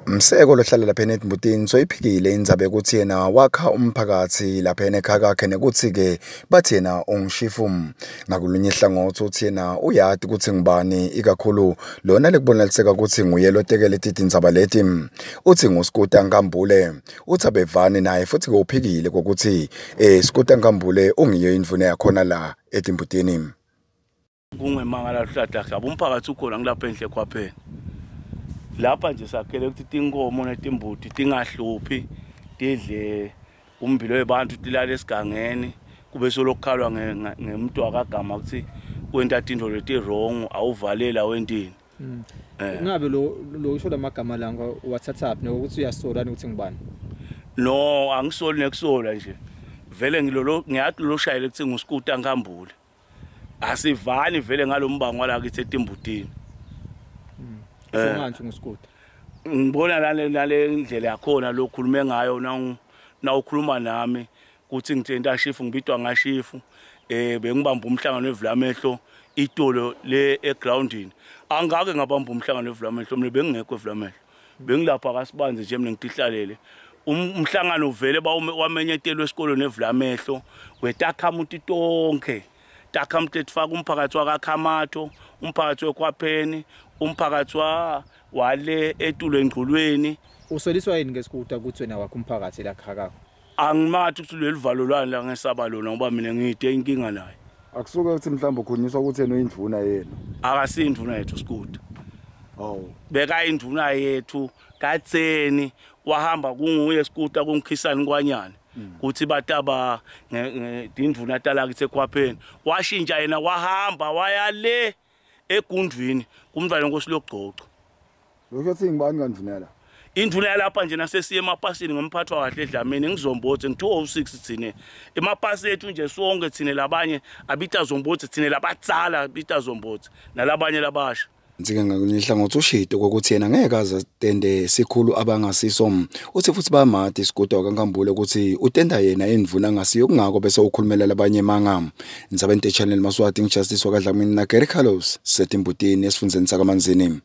Mseko lohlala lapha eNetmbutini soyiphikile indzaba yokuthi yena wakha umphakathi lapha ekhaya kakhe nekuthi-ke bathi yena ungishifu. Ngakulunye ihlangothi uthi yena uyati ukuthi ngubani ikakhulu lona lekubonakaliseka ukuthi nguye lotekele tindzaba leti. Uthi nguSkuta Nkambule, uthi abevani naye futhi-ke uphikile kokuthi Skuta Nkambule ungiyo indvuna yakhona la etimbutini. Kungemangala luhlahla umphakathi ukhona ngilapha enhle kwaphela. Lapha nje sakhele ukuthi tinkomo netimbuti tingahluphi tidle umbilo webantu tilale esigangeni kube solokukhalwa ngemuntu wakagama ukuthi wenta tintfo leti wrong awuvalela wentini. Ngabe lo usho lamagama la wathathaphi nokuthi uyasola ukuthi ngibani? No, angisoli nekusola nje. Vele ngilolo ngiyathi lo shayele ukuthi nguSkuta Nkambule. Asivani vele ngalombango wala kithi etimbutini. Songani nguSkuta? Ngibona nale indlela yakhona lokhulume ngayo na ukhuluma nami kuthi ngithinta shifu ngibitwa ngashifu bengibamba umhlangano wevulamehlo itolo le egroundini. Angake ngabamba umhlangano wevulamehlo mina bengingekho evulamehlo. Bengilapha kaSibanzi nje mina ngitihlalele. Umhlangano vele wamenyetelwe esikolweni evulamehlo wetakhamuti tonke. Takhamuti etifaka umphakathi wakaKhamato, umphakathi weKwapheni, umphakathi wale etulo engqulweni. Usoliswa yini ngeSkuta ukuthi wena wakho umphakathi la khakakho? Angimathi ukuthi leli valo lwani la ngesaba lona ngoba mina ngide inkinga naye. Akusuke ukuthi mhlawumbe ukhulunyiswa ukuthi yena uyindvuna yena. Akasindvuna yethu Skuta. Oh. Beka indvuna yethu katseni wahamba kunguye Skuta kungikhisana kwanyana. Kuthi bataba indvuna tala kithi eKwapheni. Washintsha yena wahamba waya le egundvini kumntwana wenkosi lokugcoco. Lokho uthi ngibani kandvuna la? Indvuna yalapha nje nasesiye emapasini ngomphathwa kahle eDlamini ngizombothe ngi-206 thine. Emapasi ethu nje sonke thine labanye abita zombothe thine labatsala abita zombothe nalabanye labasha. Ntsike ngakunye ihlangothi ushito kokuthi yena ngeke aze atende sikhulu abangasiso. Uthi futhi bayamati Skuta wakaNkambule ukuthi utenda yena indvuna ngasiyo kungako bese ukhulumela labanye manga. Ndzabeni Channel Maswati ngiJustice wakaDlamini na Gary Carlos setimbutini esifundzeni sakaManzini.